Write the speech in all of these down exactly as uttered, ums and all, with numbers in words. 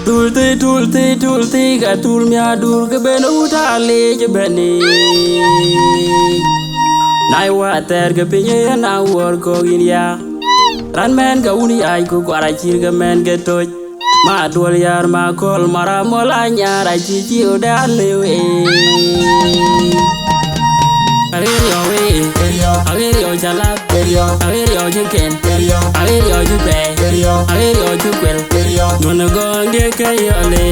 Tul thii, tul thii, tul thii, ka tul miäk dur ke ben wut alec bɛ̈n ë. Na ye wäthɛɛr ke piny ë na wuɔ̈r kɔ̈k yïn ya. Raan mɛn ke wun yac ku kuar acït ke mɛn ke toc. Ma duɔl yar ma kɔl mara mɔl anyar acï ciu da lëu ë. Aɣeer yɔu ë, aɣeer yɔu cä lath, aɣeer yɔu cï ken, aɣeer yɔu cï pɛɛi, aɣeer yɔu cï kuel. Duɔ̈n ë gɔɔŋdiɛ̈ ke yɔl ë.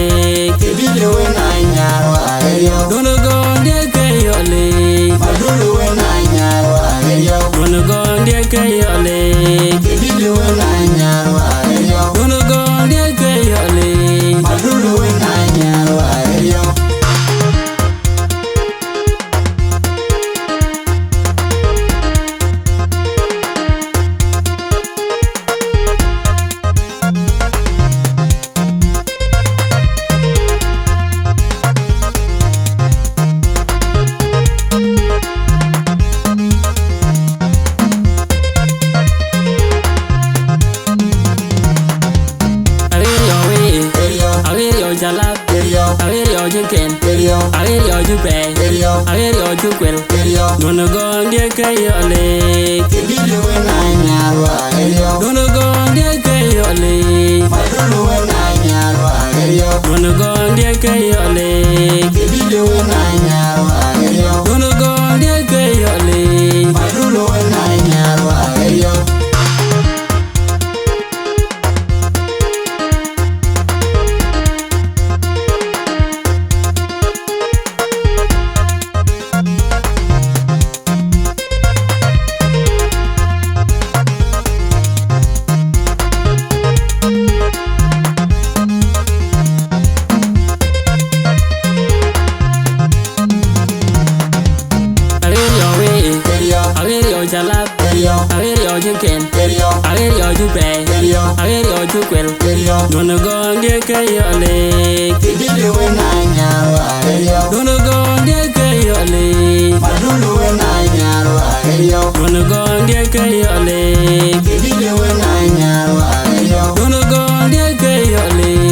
Duɔ̈n ë gɔɔŋdiɛ̈ ke yɔl ë. Duɔ̈n ë gɔɔŋdiɛ̈ ke yɔl ë. Duɔ̈n ë gɔɔŋdiɛ̈ ke yɔl ë. Aɣeer yɔu ë, aɣeer yɔu cä lath, aɣeer yɔu cï ken, aɣeer yɔu cï pɛɛi, aɣeer yɔu cï kuel. Duɔ̈n ë gɔɔŋdiɛ̈ ke yɔl ë. Duɔ̈n ë gɔɔŋdiɛ̈ ke yɔl ë. Duɔ̈n ë gɔɔŋdiɛ̈ ke yɔl ë. Duɔ̈n ë gɔɔŋdiɛ̈ ke yɔl ë. Aɣeer yɔu ë, aɣeer yɔu cä lath, aɣeer yɔu cï ken, aɣeer yɔu cï pɛɛi, aɣeer yɔu cï kuel. Duɔ̈n ë gɔɔŋdiɛ̈ ke yɔl ë. Duɔ̈n ë gɔɔŋdiɛ̈ ke yɔl ë. Duɔ̈n ë gɔɔŋdiɛ̈ ke yɔl ë. Duɔ̈n ë gɔɔŋdiɛ̈ ke yɔl ë.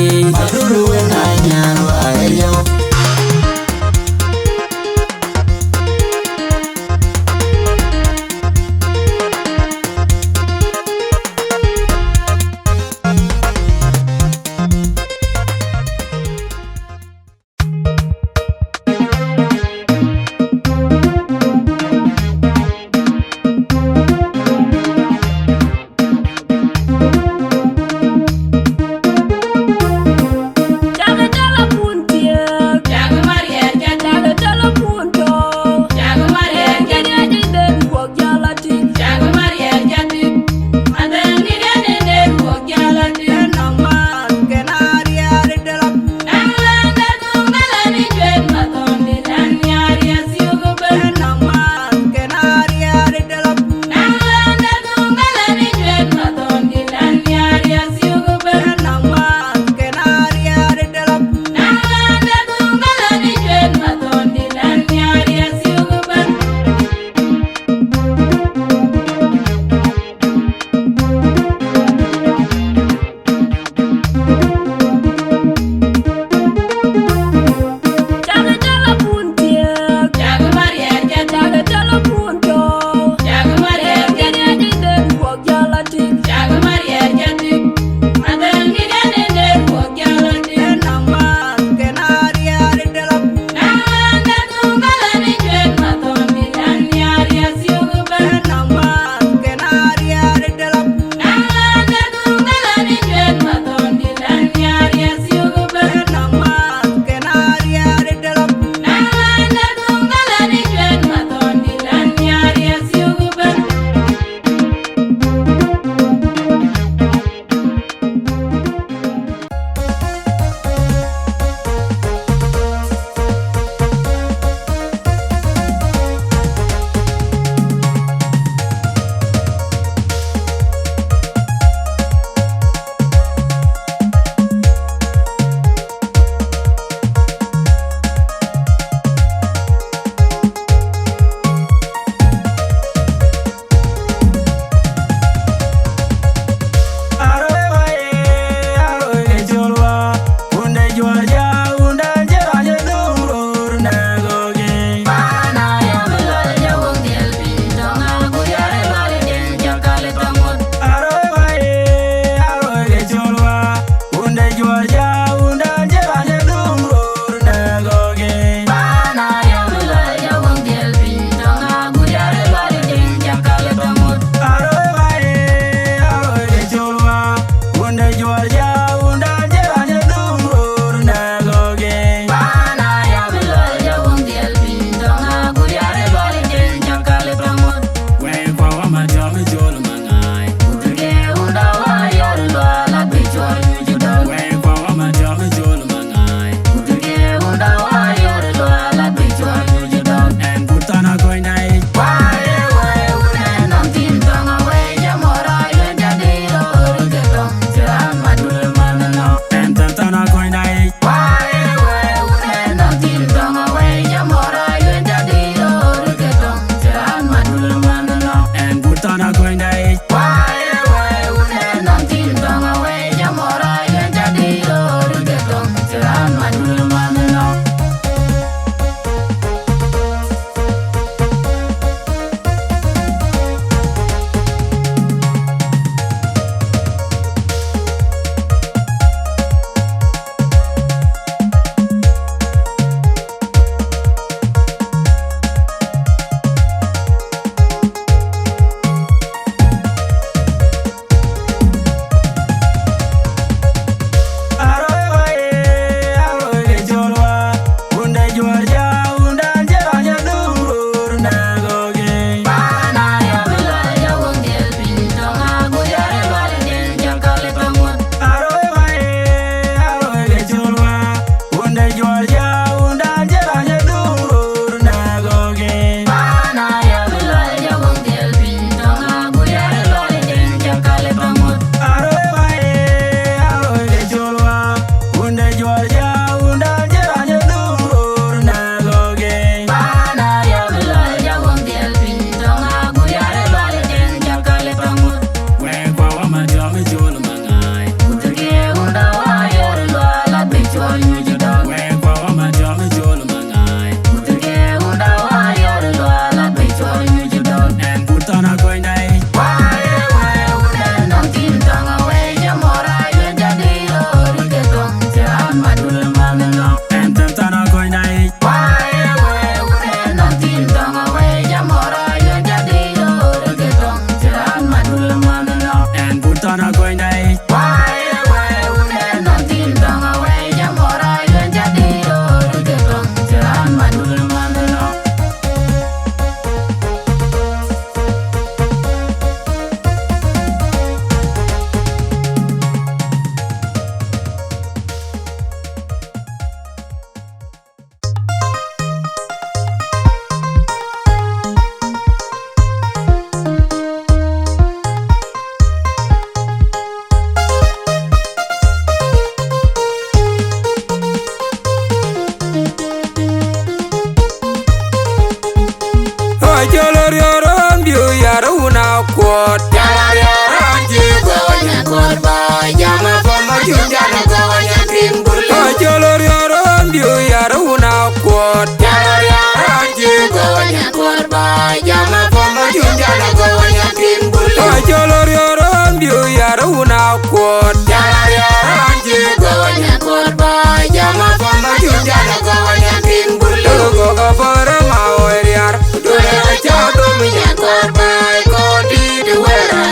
Jama pom ma jun jana go nya kin bul. Acolo rioro ndio yara una kuot. Jara rioro ndio go nya kuot ba. Jama pom ma jun jana go nya kin bul. Acolo rioro ndio yara una kuot. Jara rioro ndio go nya kuot ba. Jama pom ma jun jana go nya kin bul. Go go fara ma o riar. Dole cha do mi nya kuot ba. Ko di de wera.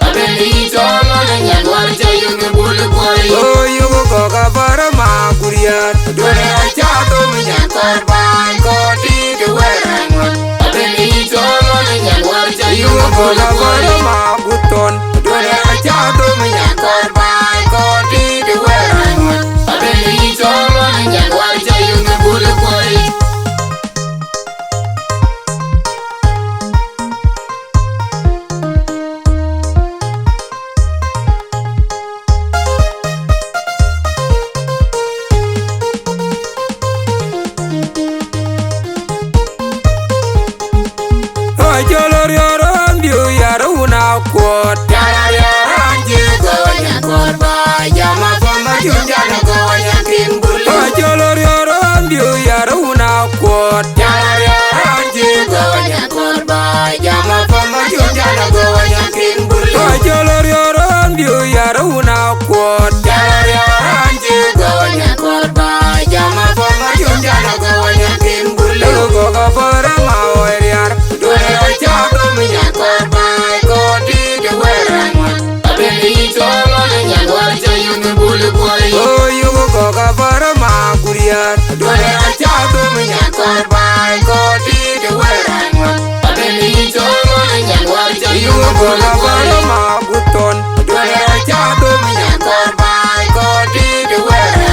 Abeni cholo na nyan war cha yung bul boy. Oh, yugo ko ka fara ma kuriar. Dole cha do mi nyan kor bai ko di de wera. Abeni cholo na nyan war cha yung bul boy. Yugo ko ka fara ma guton. Dole cha do mi nyan kor bai ko di de wera. Abeni cholo na nyan war cha yung bul boy. Acolo rioro ndio yara una kuot. Jara rioro ndio go nya kuot ba. Jama pom ma jun jana go nya kin bul. Acolo rioro ndio yara una kuot. Jara rioro ndio go nya kuot ba. Jama pom ma jun jana go nya kin bul. Acolo rioro ndio yara una kuot. Jara rioro ndio go nya kuot ba. Jama pom ma jun jana go nya kin bul. Go go fara ma o riar. Dole cha do mi nya kor bai ko di de wera. Abeni cholo na nyan war cha yung bul boy. Oh, yugo ko ka fara ma kuriar. Dole cha do mi nya kor bai ko di de wera. Abeni cholo na nyan war cha yung bul boy. Yugo ko ka fara ma guton. Dole cha do mi nya kor bai ko di de wera.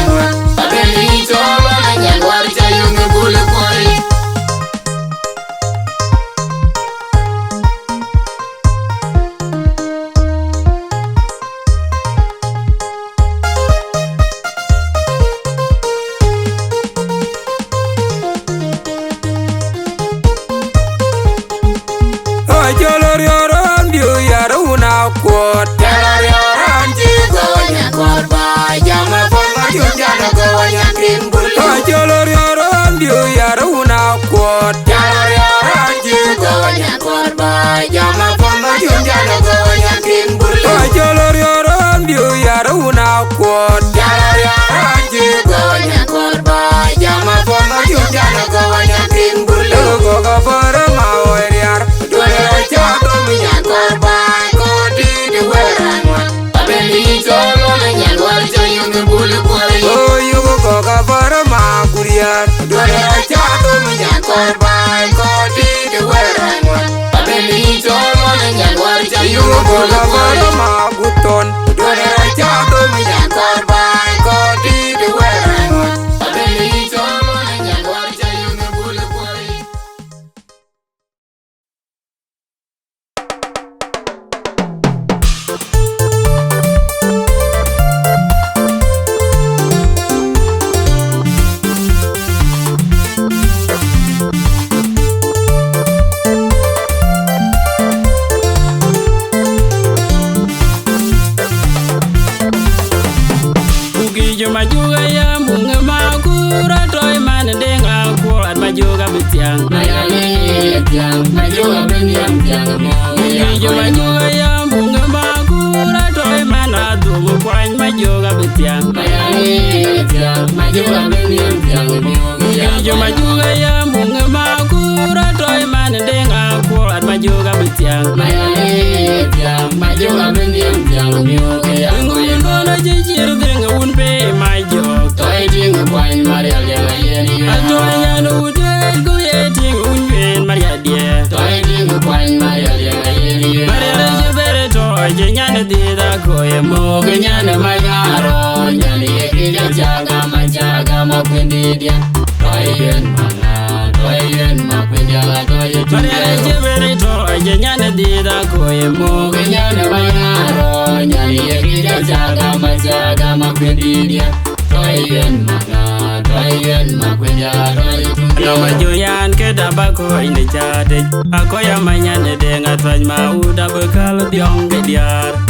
Abeni cholo na nyan war cha yung bul boy. Acolo rioro ndio yara una kuot. Jara rioro ndio go nya kuot ba. Jama pom ma jun jana go nya kin bul. Acolo rioro ndio yara una kuot. Jara rioro ndio go nya kuot ba. Jama pom ma jun jana go nya kin bul. Acolo rioro ndio yara una kuot. Jara rioro ndio go nya kuot ba. Jama pom ma jun jana go nya kin bul. Go go fara ma o riar. Dole cha do mi nya kor bai ko di de wera. Abeni cholo na nyan war cha yung bul boy. Oh, yugo ko ka fara ma kuriar. Dole cha do mi nya kor bai ko di de wera. Abeni cholo na nyan war cha yung bul boy. Yugo ko ka fara ma guton. Dole cha do mi nya kor bai ko di de wera. Abeni cholo na nyan war cha yung bul boy. Bugi juma juga ya munge ma kura toy man denga kuat ma juga bitiang. Mayale tiang, ma juga biniam tiang mo. Bugi juma juga ya munge ma kura toy man adum kwany ma juga bitiang. Mayale tiang, ma juga biniam tiang mo. Bugi juma juga ya munge ma kura toy man denga kuat ma juga bitiang. Mayale tiang, ma juga biniam tiang mo. Ngui kono jijir denga un pe ma jok. Toy ding kwany marial ya yeni. Atoy yan ude ku ye ting un pen marial die. Toy ding kwany marial ya yeni. Marial je bere toy je nyan dida ko ye mo ge nyan ma yaro nyan ye ki ja jaga ma jaga ma kwendi dia. Toy yen mana, toy yen ma kwendi ala toy tu. Marial je bere toy je nyan dida ko ye mo ge nyan ma yaro nyan ye ki ja jaga ma jaga ma kwendi dia. Toy yen mana, toy yen ma kwendi ala toy tu. Nama juyan ke daba ko inde chate. Akoya manyane denga twany ma uda bekal biong ke diar.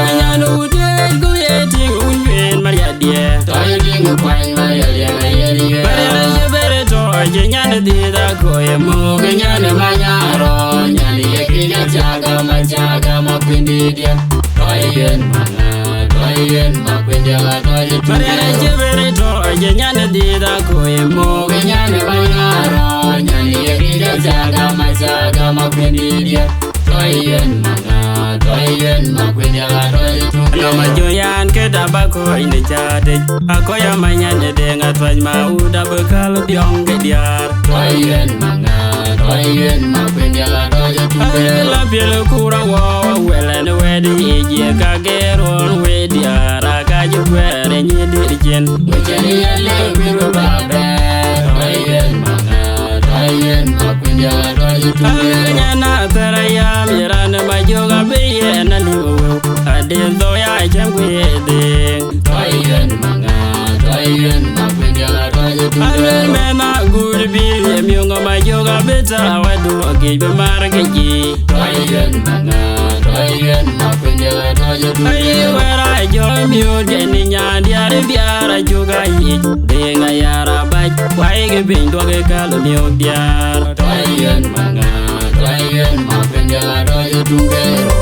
Nyan wut ye ku ye tiŋ wun yen Maria diɛ. Tɔc tiŋ kuany Maria diɛ ye diɛ. Maria ye bere tɔc nyan dhieth akoi muk nyan manyaro nyan ye kinya chaga ma chaga ma kuindi diɛ. Tɔc yen manga, tɔc yen ma kuindi la tɔc tuŋ. Maria ye bere tɔc nyan dhieth akoi muk nyan manyaro nyan ye kinya chaga ma chaga ma kuindi diɛ. Tɔc yen manga, tɔc yen ma kuindi la tɔc tuŋ. Lɔ ma jɔ yan ke da ba kɔc ne ca dec. Akɔc amanya ne deŋ atuac ma wut abï kal biɔŋ ke diaar. Tɔc yen manga, tɔc yen ma kuindi la tɔc tuŋ. Ala piel kura wɔ wɛlɛ ne wɛdi ye jie ka geer ɣɔn we diaar aka jɔ kuɛɛr nyi dir cin. Wecɛn ye le wir ba bɛɛr. Tɔc yen manga, tɔc yen ma kuindi la tɔc tuŋ. Ala nyana thɛra yam ye ran ma jɔ abï yen alim weu. Adil dhoya chem ku ye dhiŋ. Tɔc yen manga, tɔc yen ma kuindi la tɔc tuŋ. Alel mɛn agur bil ye miöŋ ma jok abï ta wadu akic bï mar ke ji. Tɔc yen manga, tɔc yen ma kuindi la tɔc tuŋ. Ayi wɛra jɔ miöt ke ni nyan diari biara juga yic. Dhiŋ ayara bac wai ke piny duɔk ke kal miöt diar. Tɔc yen manga, tɔc yen ma kuindi la tɔc tuŋ kero.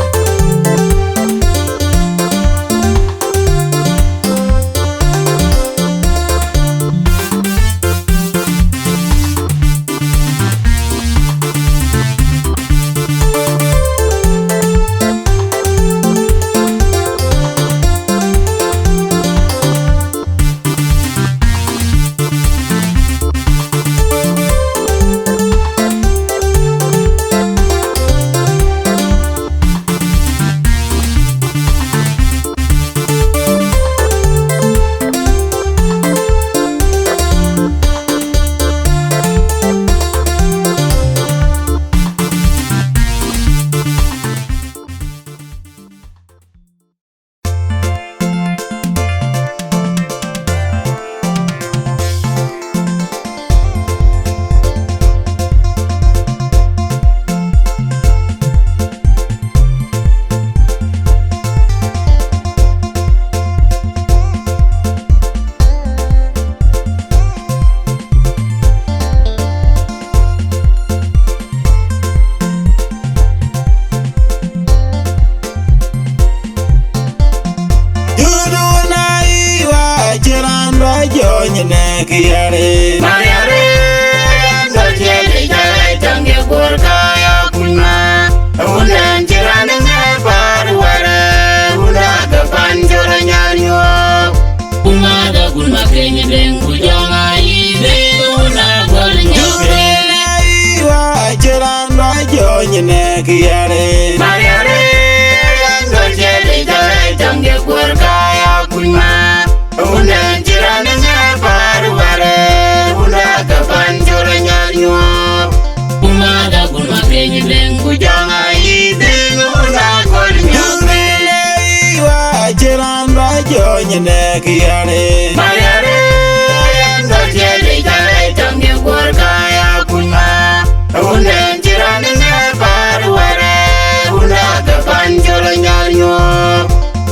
Nyine kï yare. Mariare, yan gol jeli jare, jam de guor kaya kuny ma. Unden jiran ne par ware, unda ka pan jora nyar nyuo. Kuma da kun ma keny deng ku jong a yi deng, unda kol nyuo. Wa jiran ba jo nyine kï yare. Mariare, yan gol jeli jare, jam de guor kaya kuny ma. Unden jiran ne par ware, unda ka pan jol nyal nyuɔɔk.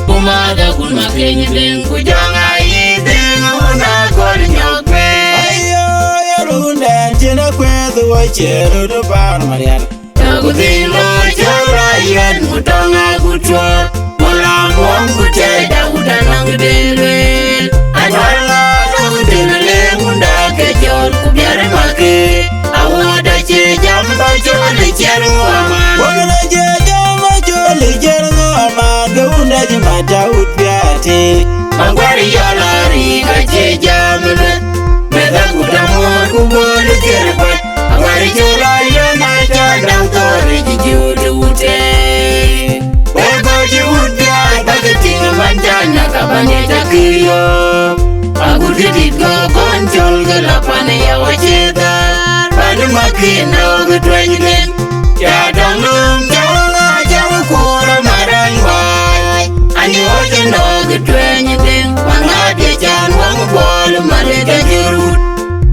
Kuma da kun ma keny deng ku jong a yi deng, unda kol nyok pe. Ayo, ya runden jina kweth wo cheru du bar marial. Ku dhin lo jol a yen mu tong a ku tuɔ. Mula muɔm ku tɛɛc Dawut anɔŋ dee lueel. Ajuɔl ŋa Dawut en le munda ke jɔl ku biɛr make. Awuɔt acie jam ba jɔl ciɛl ŋuɔman. Wala cie jam ba jɔl ciɛl ŋuɔman. Ke wunda ci ma Dawut biati. Maguar yɔl ari ka cie jam lueth. Meth agut amuɔɔr ku bol ciɛl kuat. Awari jɔl a yɔn a jɔl daŋ thɔɔr ci jut wute. Wek kɔc cï wut biaar bäk tïŋ man jany na ka bäny ë cä kï yɔ̈ɔ̈k. Agut kë dït kɔ̈k kɔn cɔl ke la pan ë ya wä cie dhäär. Pan ë makin nɔɔk ë tuɛny den. Ya dɔŋ lööm cä wä ŋa cä wä kuur ë marany waai. Anyuɔɔc ë nɔɔk ë tuɛny den. Wä ŋa diɛ can wä ŋ puɔl ë mal ë cä jur wut.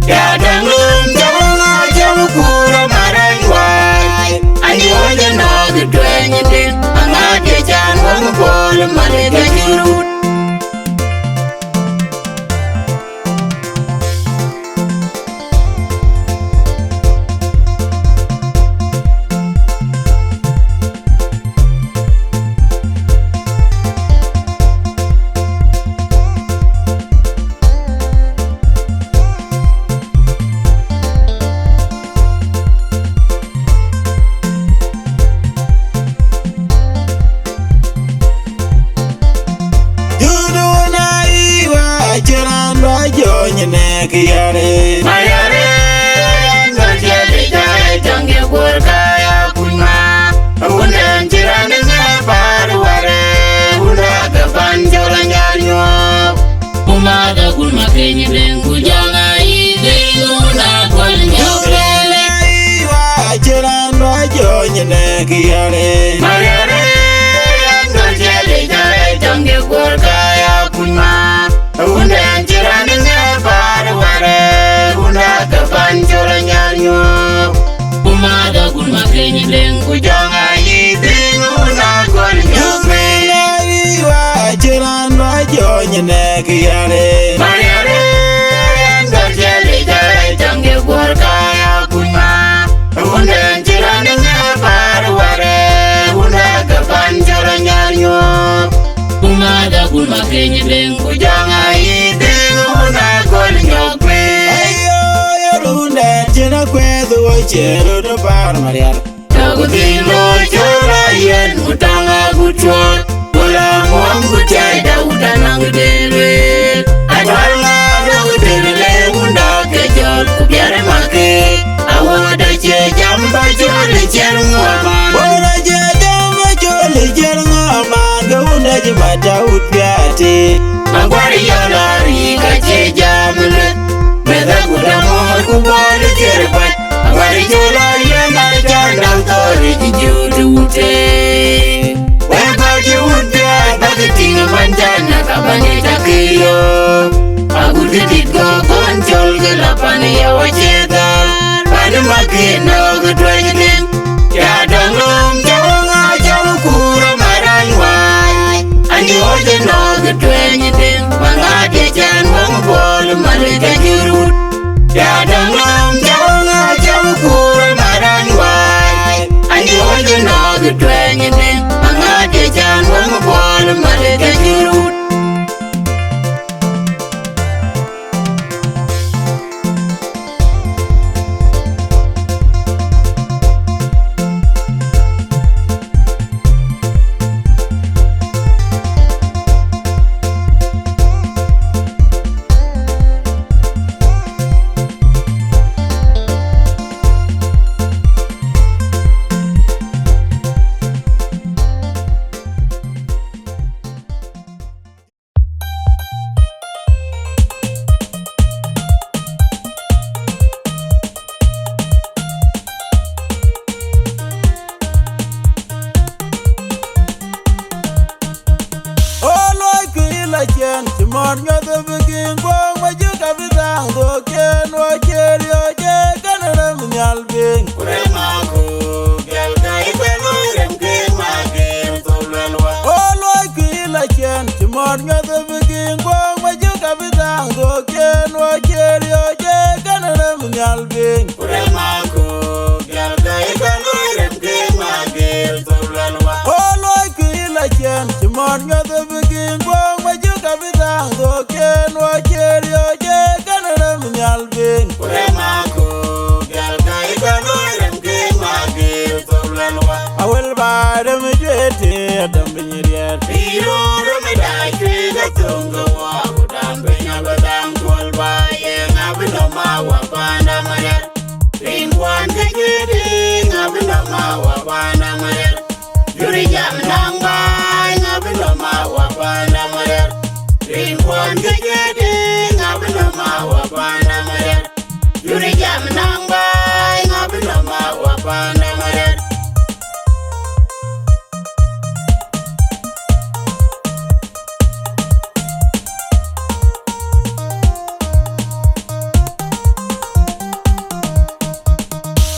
Ya däŋ lööm cä wä ŋa cä wä kuur ë marany waai. Anyuɔɔc ë nɔɔk ë tuɛny den, aŋa diɛ can wä ŋ puɔl ë mal ë cä jur wut. Juduna iwa, cï raan ba jɔ nyine kï yare. Mariare, yan gol jeli jare, jɔŋ ye guor kaya kuny ma. Awunden cï raan ne par ware, wunda ke pan jɔl nyar nyuɔɔk. Kuma da kun ma keny den ku jɔŋ a yi den wunda kol nyɔk. Juduna iwa, cï raan ba jɔ nyine kï yare. Mariare, yan gol jeli jare, jɔŋ ye guor kaya kuny ma. Awunden cï raan ne par ware, wunda ke pan jɔl nyar nyuɔɔk. Kuma da kun ma keny den ku jɔŋ a yi den wunda kol nyɔk. Juduna iwa, cï raan ba jɔ nyine kï yare. Mariare, yan gol jeli jare, jɔŋ ye guor kaya kuny ma. Awunden cï raan ne par ware, wunda ke pan jɔl nyar nyuɔɔk. Kuma da kun ma keny den ku jɔŋ a yi den wunda kol nyɔk pe. Ayo, ya runden cïn akuɛth wo cï rut par marial. Tɔ̈ ku dhil looi cɔl a yen ku taŋ a ku tuɔɔr. Wala muɔm ku tiac Dawut anɔŋ dee lueel. Ajuɔl ŋa Dawut en le wunda ke jɔl ku biɛr make. Awuɔt acie jam ba jɔl ë ciɛl ŋuɔman. Awuɔt acie jam ba jɔl ë ciɛl ŋuɔman. Ke wunda cï ma Dawut biati. Maguar yɔl ari ka cie jam lueth. Meth agut amuɔɔr ku bɔl ë thiër kuat. Awari jɔl a yɛn a jɔl daŋ thɔɔr ë cï jut wute. Wek kɔc cï wut biaar bäk tïŋ ë man jany na ka bäny ë cä kï yɔ̈ɔ̈k. Agut kë dït kɔ̈k kɔn cɔl ke la pan ë ya wä cie dhäär. Pan ë makin nɔɔk ë tuɛny den. Ya dɔŋ lööm cä wä ŋa cä wä kuur ë marany waai. Anyuɔɔc ë nɔɔk ë tuɛny den. Maŋa diɛ can wä ŋ puɔl ë mal ë cä jur wut. Ya däŋ lööm cä wä ŋa cä wä kuur ë marany waai. Anyuɔɔc ë nɔɔk ë tuɛny den. Maŋa diɛ can wä ŋ puɔl ë mal ë cä jur wut. Ku rem akuk, gɛl ka ye ka looi rem ke magil thok luɛl wa. Ɣo looi kë la ciɛn, cï mɔ̈r nyuɔth bï gïŋ guɔ̈ŋ, ma jök abï thaŋ thok ciɛn, wɔ cie riɔ̈ɔ̈c ë kën rem nhial piny. Ku rem akuk, gɛl ka ye ka looi rem ke magil thok luɛl wa. Awël ba rem juëc tëë däm piny riɛt. Bï röör rem da cuëëc athöŋ ke wɔ, ku däm piny abï dhaŋ kuɔl ba, ye ŋa bï nɔm a wa panda mariɛt. Rinkuan ke juëc, ŋa bï nɔm a wa panda mariɛt. Juri jam naŋ baai, ŋa bï nɔm a wa panda mariɛt. Rinkuan ke juëc, ŋa bï nɔm a wa panda mariɛt. Juri jam naŋ baai, ŋa bï nɔm a wa panda mariɛt.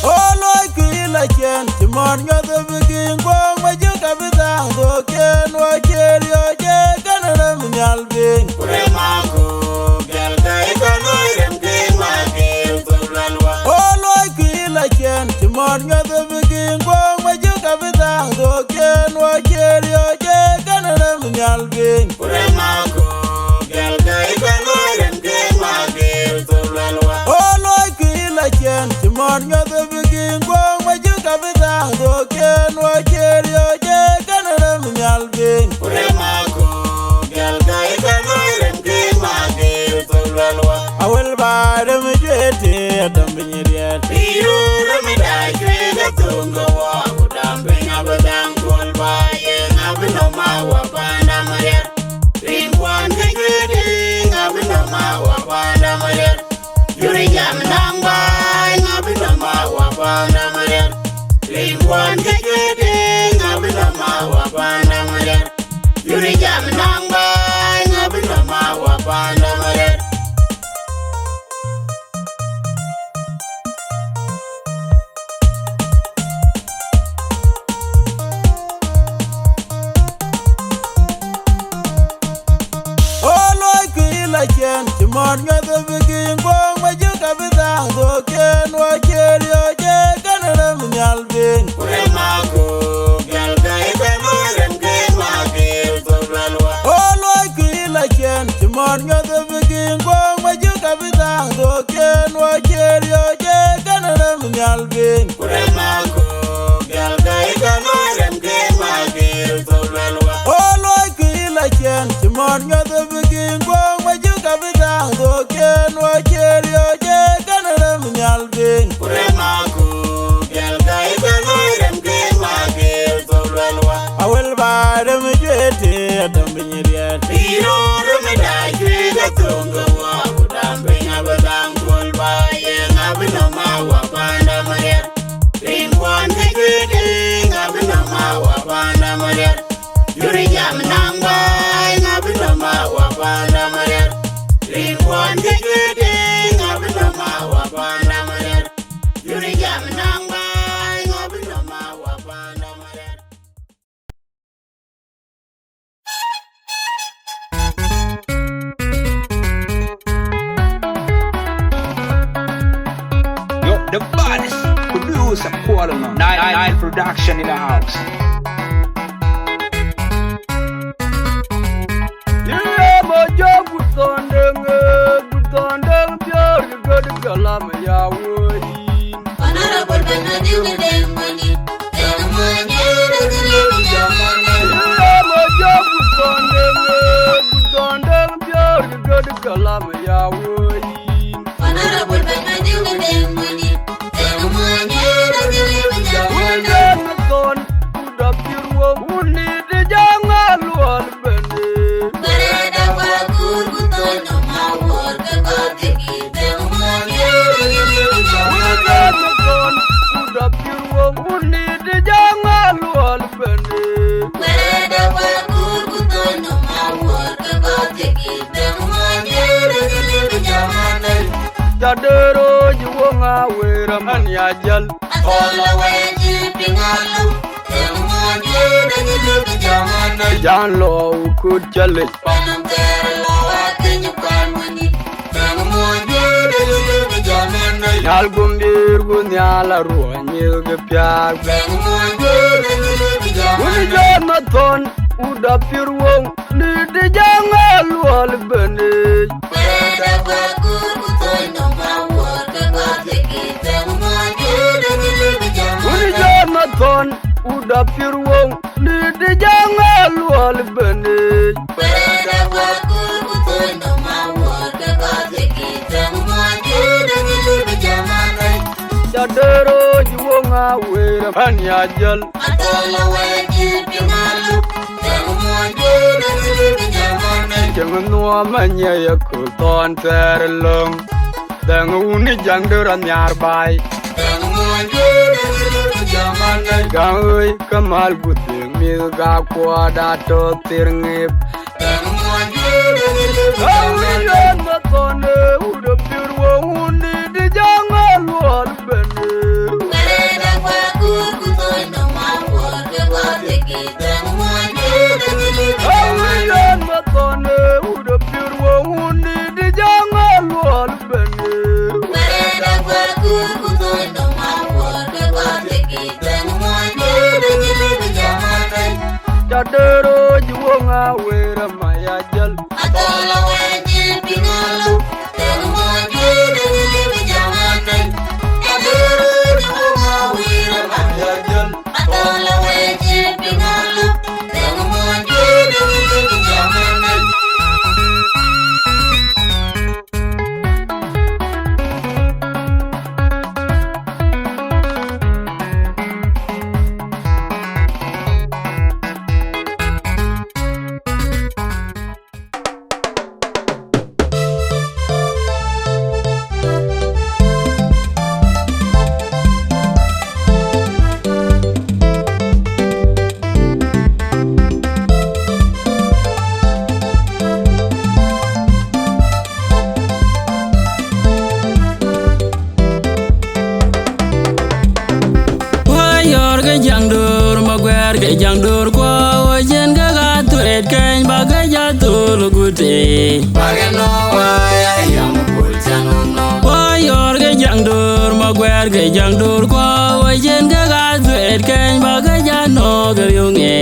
Ɣo looi kë la ciɛn, cï mɔ̈r nyuɔth bï gïŋ guɔ̈ŋ, ma jök abï thaŋ thok ciɛn, wɔ cie riɔ̈ɔ̈c ë kën rem nhial piny. Ku rem akuk, gɛl ka ye ka looi rem ke magil thok luɛl wa. Ɣo looi kë la ciɛn, cï mɔ̈r nyuɔth bï gïŋ guɔ̈ŋ, ma jök abï thaŋ thok ciɛn, wɔ cie riɔ̈ɔ̈c ë kën rem nhial piny. Ku rem akuk, gɛl ka ye ka looi rem ke magil thok luɛl wa. Ɣo looi kë la ciɛn, cï mɔ̈r nyuɔth bï gïŋ guɔ̈ŋ, ma jök abï thaŋ thok ciɛn, wɔ cie riɔ̈ɔ̈c ë kën rem nhial piny. Ku rem akuk, gɛl ka ye ka looi rem ke magil thok luɛl wa. Awël ba rem juëc tëë däm piny riɛt. Bï röör rem da cuëëc athöŋ ke wɔ, ku däm piny abï dhaŋ kuɔl ba, ye ŋa bï nɔm a wa panda mariɛt. Rinkuan ke juëc, ŋa bï nɔm a wa panda mariɛt. Juri jam naŋ baai, ŋa bï nɔm a wa panda mariɛt. Rinkuan ke juëc, ŋa bï nɔm a wa panda mariɛt. Juri jam naŋ baai, ŋa bï nɔm a wa panda mariɛt. Ɣo looi kë la ciɛn, cï mɔ̈r nyuɔth bï gïŋ guɔ̈ŋ, ma jök abï thaŋ thok ciɛn, wɔ cie riɔ̈ɔ̈c ë kën rem nhial piny. Ku rem akuk, gɛl ka ye ka looi rem ke magil thok luɛl wa. Ɣo looi kë la ciɛn, cï mɔ̈r nyuɔth bï gïŋ guɔ̈ŋ, ma jök abï thaŋ thok ciɛn, wɔ cie riɔ̈ɔ̈c ë kën rem nhial piny. Ku rem akuk, gɛl ka ye ka looi rem ke magil thok luɛl wa. Ɣo looi kë la ciɛn, cï mɔ̈r nyuɔth bï gïŋ guɔ̈ŋ, ma jök abï thaŋ thok ciɛn, wɔ cie riɔ̈ɔ̈c ë kën rem nhial piny. Ku rem akuk, gɛl ka ye ka looi rem ke magil thok luɛl wa. Awël ba rem juëc tëë däm piny riɛt. Bï röör rem da cuëëc athöŋ ke wɔ, ku däm piny abï dhaŋ kuɔl ba, ye ŋa bï nɔm a wa panda mariɛt. Rinkuan ke juëc, ŋa bï nɔm a wa panda mariɛt. Juri jam naŋ baai, ŋa bï nɔm a wa panda mariɛt. Rinkuan ke juëc, ŋa bï nɔm a wa panda mariɛt. Juri jam naŋ baai, ŋa bï nɔm a wa panda mariɛt. Yo, the baddest producer calling on Nile, Nile Production in the house. Yï moc jɔ gut thɔn deŋ, eh, gut thɔn deŋ piɔ̈ɔ̈r yï gät galam ya woi. Honorable Benjamin Deng Moni, Deng Moni, Deng Moni, Deng Moni. Yï moc jɔ gut thɔn deŋ, eh, gut thɔn deŋ piɔ̈ɔ̈r yï gät galam ya woi. Honorable Benjamin Deng Moni, Deng Moni, Deng Moni, Deng Moni. Wël deŋ thɔn, ku dap cï ruɔ̈m, wun ni de jaŋ aluɔl bɛ̈n. Wërëda wa kur ku thɔn nɔm awuɔ̈r ke kɔc ke gïït. Ca dero ji woŋ a wer aman ya jal. Jan lɔ kut calic. Deng Moni, deng Moni, deng Moni, deng Moni. Nhial gumbïr ku nhial aruɔ̈ny mïth ke piaak. Wun Jɔn Mathɔn, wut apiɛr woŋ, ni de jaŋ aluɔl bɛ̈n yic. Wun Jɔn Mathɔn, wut apiɛr woŋ, ni de jaŋ aluɔl bɛ̈n yic. Ca dëër rööc woŋ Aweer man ya jäl. Cieŋ Nuɔɔm Manyɛ ye kul thɔn thɛɛr löŋ. Dhɛŋ wun Jaŋ Döör anhiaar baai. Gaŋ ɣöi ke mal ku thiëëŋ mïth ka kuɔɔt atɔ̈ thir ŋiëp. Awïc yen Mathɔn ë wut apiɛr woŋ wun dït jaŋ aluɔl bɛ̈n. Awïc yen Mathɔn ë wut apiɛr woŋ wun dït jaŋ aluɔl bɛ̈n. Ca dëër rööc woŋ Aweer man ya jäl. Wä yɔ̈ɔ̈r ke Jaŋ Döör, Maguɛɛr ke Jaŋ Döör, kuɔ wä cïn ke ka thuet keny, bä ke jɔ thol guti. Wä yɔ̈ɔ̈r ke Jaŋ Döör, Maguɛɛr ke Jaŋ Döör, kuɔ wä cïn ke ka thuet keny, bä ke jɔ nɔ̈k riöŋ ë.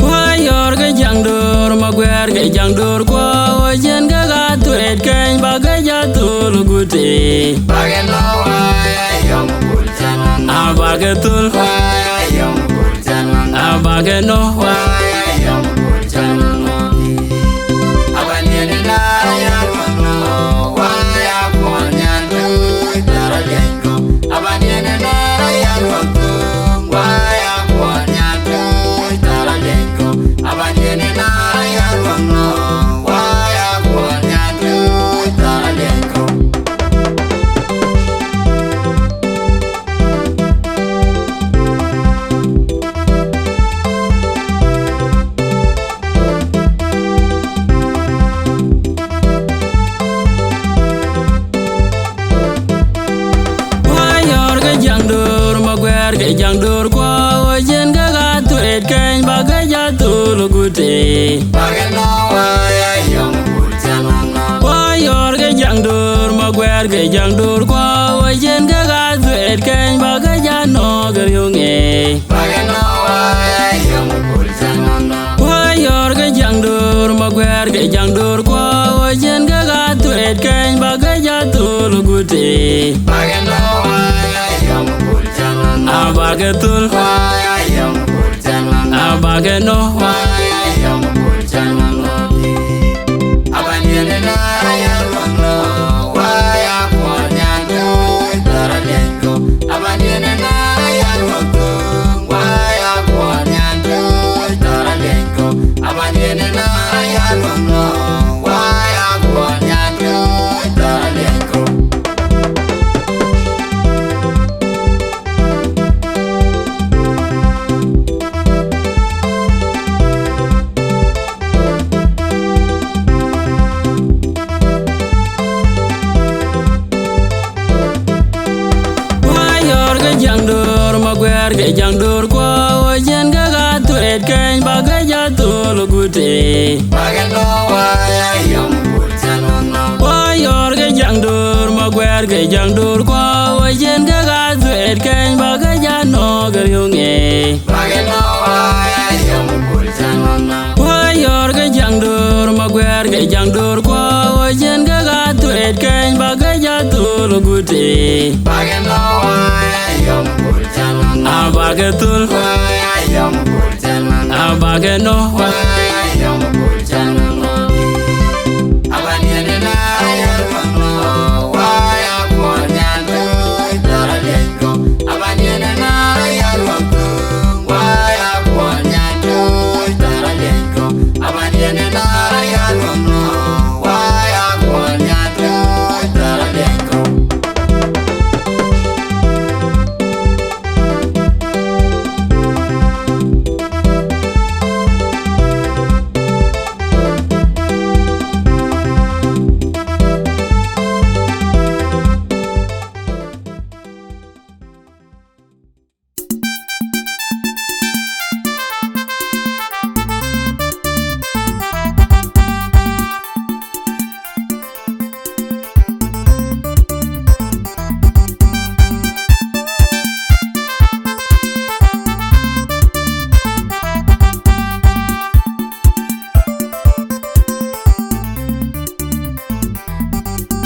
Wä yɔ̈ɔ̈r ke Jaŋ Döör, Maguɛɛr ke Jaŋ Döör, kuɔ wä cïn ke ka thuet keny, bä ke jɔ thol guti. Abä ke thol, abä ke nɔ̈k. Wä yɔ̈ɔ̈r ke Jaŋ Döör, Maguɛɛr ke Jaŋ Döör, kuɔ wä cïn ke ka thuet keny, bä ke jɔ thol guti. Wä yɔ̈ɔ̈r ke Jaŋ Döör, Maguɛɛr ke Jaŋ Döör, kuɔ wä cïn ke ka thuet keny, bä ke jɔ nɔ̈k riöŋ ë. Wä yɔ̈ɔ̈r ke Jaŋ Döör, Maguɛɛr ke Jaŋ Döör, kuɔ wä cïn ke ka thuet keny, bä ke jɔ thol guti. Abä ke thol, abä ke nɔ̈k. Wä yɔ̈ɔ̈r ke Jaŋ Döör, Maguɛɛr ke Jaŋ Döör, kuɔ wä cïn ke ka thuet keny, bä ke jɔ thol guti. Wä yɔ̈ɔ̈r Ke jaŋ dur kuɔ, wä cien ke ka thuet keny, ba ke ja nɔɔk riöŋ e. Ba ke nɔɔk wä ya yɔm bul can wana. Wä yɔr ke jaŋ dur, ma guɛɛr ke jaŋ dur kuɔ, wä cien ke ka thuet keny, ba ke ja thul gut e. Ba ke nɔɔk wä ya yɔm bul can wana. A ba ke thul. Wä ya yɔm bul can wana. A ba ke nɔɔk wä ya yɔm bul can wana.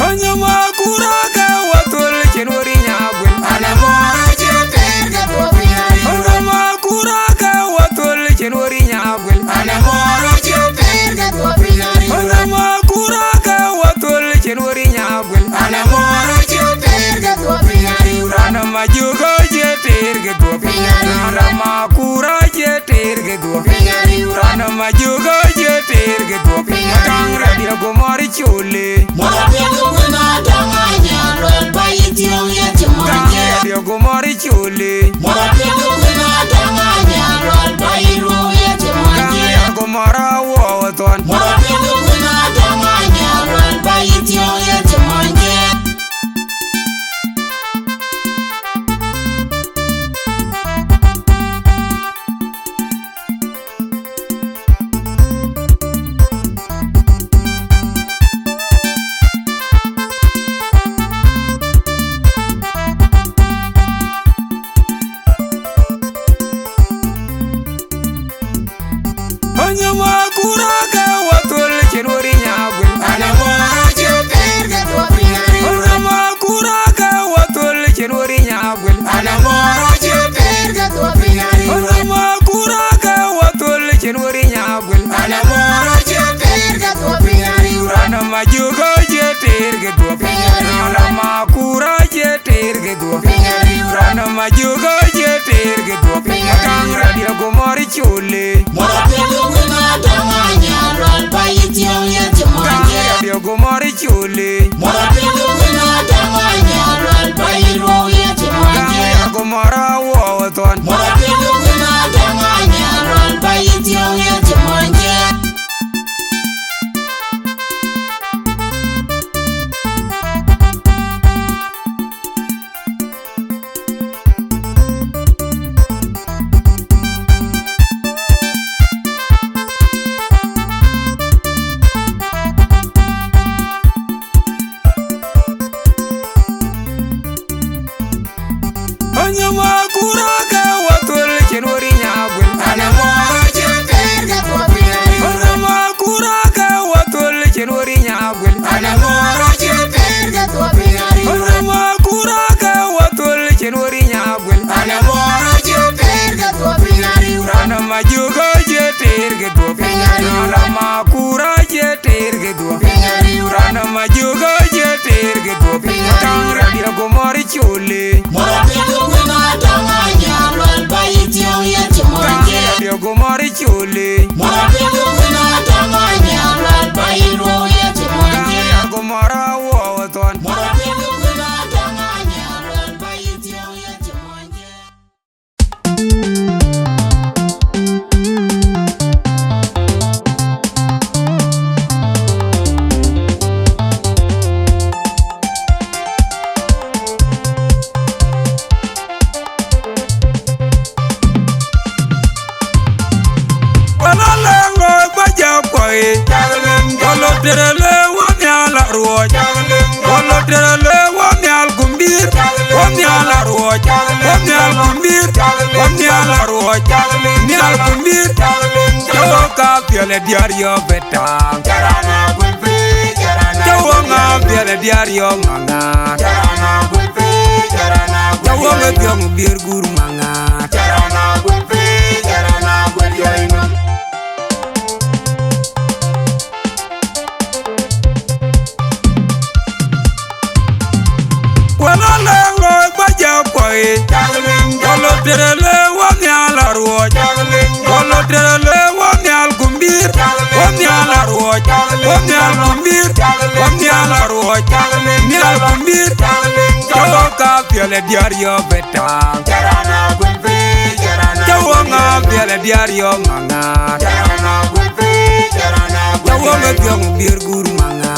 Anyama kura ke watul chin wari nyagwel. Anyama kura ke watul chin wari nyagwel. Anyama kura ke watul chin wari nyagwel. Anyama juga je ter ke duop. Anyama kura je ter ke duop. Anyama juga je ter ke duop. Tang radio go mari chule. Tang radio go mari chule. Tang radio go mara wo ton. Anyama kura ke watul chin wari nyagwel. Anyama kura ke watul chin wari nyagwel. Anyama kura ke watul chin wari nyagwel. Anyama juga je ter ke duop. Anyama kura je ter ke duop. Anyama juga je ter ke duop. Tang radio go mari chule. Tang radio go mari chule. Tang radio go mara wo ton. Anyama kura ke watul chin wari nyagwel. Anyama kura ke watul chin wari nyagwel. Anyama kura ke watul chin wari nyagwel. Anyama juga je ter ke duop. Anyama kura je ter ke duop. Anyama juga je ter ke duop. Tang radio go mari chule. Tang radio go mari chule. Tang radio go mara wo ton. Wala lengo ba ja koi. Wala tere le wa mi ala ruoj. Wala tere le wa mi Mial ku mïr, cä wok ka piɛl ë diäär yɔ bɛ tääŋ. Cä wok ŋa piɛl ë diäär yɔ maŋa. Cä wok ë thiɔ̈ŋ biër gur maŋa. Wala lɛŋ loi ba jɛ kuɔi. Wala tëre le wa nhial aruɔc. Wala tëre le wa nhial kumbir. Wa nhial aruɔc. Wa nhial kumbir. Wa nhial aruɔc. Nhial kumbir. Cä wok ka piɛl ë diäär yɔ bɛ tääŋ. Cä wok ŋa piɛl ë diäär yɔ maŋa. Cä wok ë thiɔ̈ŋ biër gur maŋa.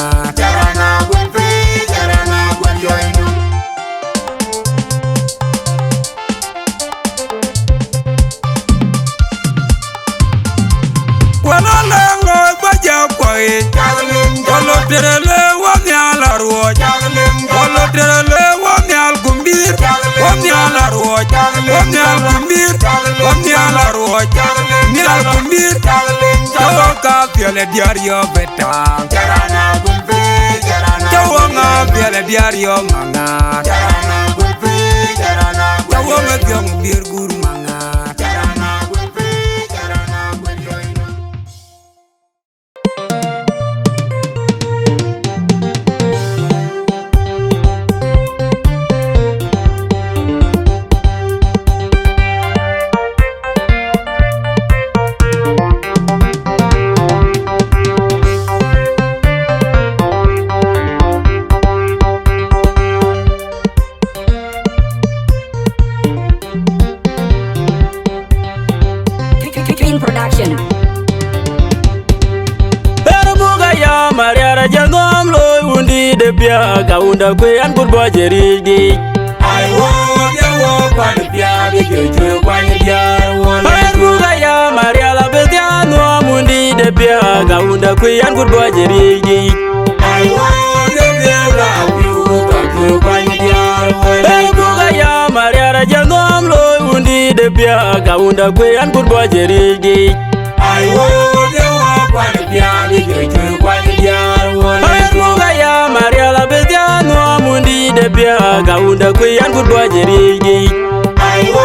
Wala lɛŋ loi ba jɛ kuɔi. Wala tëre le wa nhial aruɔc. Wala tëre le wa nhial kumbir. Wa nhial aruɔc. Wa nhial kumbir. Wa nhial aruɔc. Nhial kumbir. Cä wok ka piɛl ë diäär yɔ bɛ tääŋ. Cä wok ŋa piɛl ë diäär yɔ maŋa. Cä wok ë thiɔ̈ŋ biër gur maŋa. King Production. Ënë buk aya mariara jɛ nhom loi wundït de piäk, ka wunda kuëë an kut bɔ̈ jɛ riëëc diic. Ai wo, ye wo, kuany piäk, ye cuëc cuëc kuany diäär wun. Ënë buk aya mariara bï dhiaar nhom wundït de piäk, ka wunda kuëë an kut bɔ̈ jɛ riëëc diic. Ai wo, ye dhiaar rap piu, ka cuëc kuany diäär wun. Ënë buk aya mariara jɛ nhom loi wundït de piäk, ka wunda kuëë an kut bɔ̈ jɛ riëëc diic. Ai wo, ye wo, kuany piäk, ye cuëc cuëc kuany diäär wun. Ënë buk aya mariara bï dhiaar nhom wundït de piäk, ka wunda kuëë an kut bɔ̈ jɛ riëëc diic. Ai wo,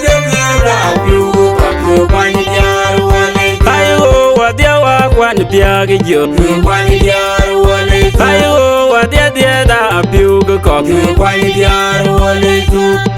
ye dhiaar rap piu, ka cuëc kuany diäär wun. Ai wo, wa dhiaar wa kuany piäk ë jiö. Cuëc kuany diäär wun. Ai wo, wa dhiaar dhiaar da piu ke kɔk. Cuëc kuany diäär wun.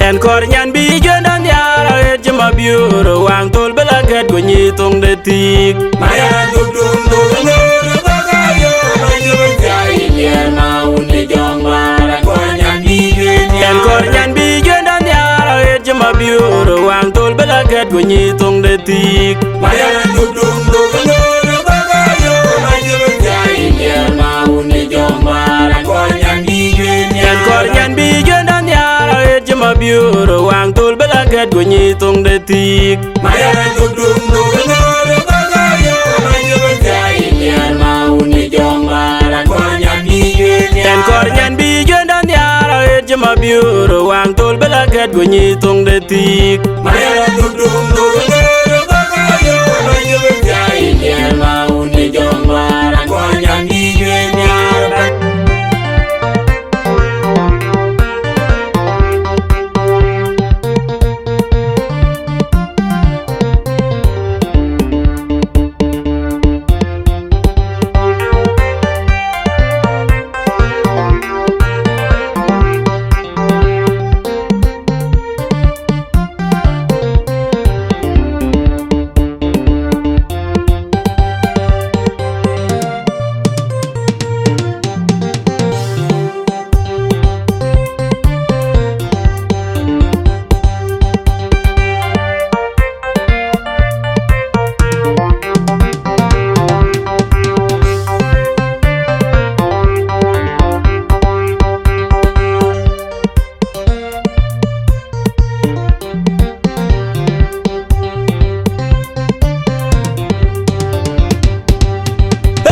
Ɛn kɔɔr nyan bï juënda nhiaar aɣet cï mabiöör, waŋ thöl bï la gɛ̈t ku nyic thoŋ de thiik. Mariara duk dum duk nöör bä ka yöör, bä yöör ca yï liɛɛr ma wun de jɔŋ maar, kɔɔr nyan bï juënda. Ɛn kɔɔr nyan bï juënda nhiaar aɣet cï mabiöör, waŋ thöl bï la gɛ̈t ku nyic thoŋ de thiik. Mariara duk dum duk nöör bä ka yöör, bä yöör ca yï liɛɛr ma wun de jɔŋ maar, kɔɔr nyan bï juënda. Ɛn kɔɔr nyan bï juënda nhiaar aɣet cï mabiöör, waŋ thöl bï la gɛ̈t ku nyic thoŋ de thiik. Mariara duk dum duk nöör bä ka yöör, bä yöör ca yï liɛɛr ma wun de jɔŋ maar, kɔɔr nyan bï juënda. Ɛn kɔɔr nyan bï juënda nhiaar aɣet cï mabiöör, waŋ thöl bï la gɛ̈t ku nyic thoŋ de thiik. Mariara duk dum duk nöör bä ka yöör, bä yöör ca yï liɛɛr ma wun de jɔŋ maar, kɔɔr nyan bï juënda.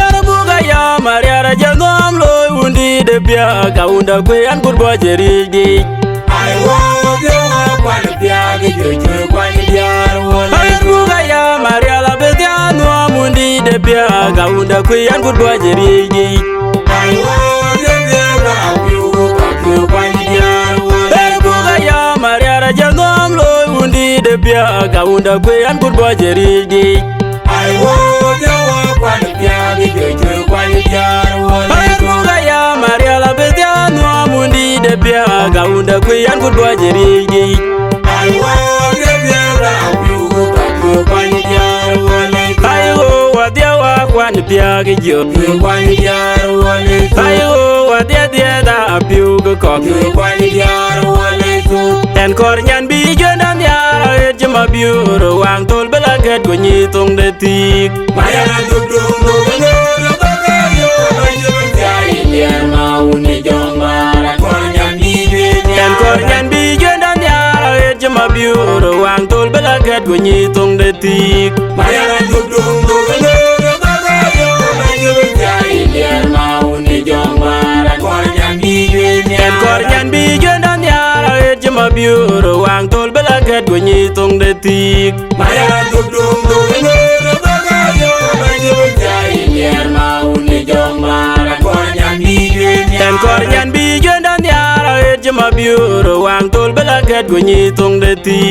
Ënë buk aya mariara jɛ nhom loi wundït de piäk, ka wunda kuëë an kut bɔ̈ jɛ riëëc diic. Ai wo, ye wo, kuany piäk, ye cuëc cuëc kuany diäär wun. Biäk awunda kuian kut bɔc ë riëëc diic. Ai wo, ye biäk apiu, apiu kuany diäär wala. Ë buk aya mariar ajäl nuam looi wundït ë biäk awunda kuian kut bɔc ë riëëc diic. Ai wo, ye wo kuany biäk ë jö jö kuany diäär wala. Ë buk aya marial abï dhiaar nuam wundït ë biäk awunda kuian kut bɔc ë riëëc diic. Ai wo, ye biäk apiu, apiu kuany diäär wala. Ai wo, wadhia wa kuan biäk ë jö. Ai wo, wadhia dhiëth apiu ke kɔk. Ɛn kɔr nyan bï jönda nhiaar aɣet cï ma biöör waŋ thol bï la gɛ̈t ku nyi thoŋ de thiik. Ɛn kɔr nyan bï jönda nhiaar aɣet cï ma biöör waŋ thol bï la gɛ̈t ku nyi thoŋ de thiik. Ɛn kɔr nyan bï jönda nhiaar aɣet cï ma biöör waŋ thol bï la gɛ̈t ku nyi thoŋ de thiik. Ɛn kɔr nyan bï jönda nhiaar aɣet cï ma biöör waŋ thol bï la gɛ̈t ku nyi thoŋ de thiik.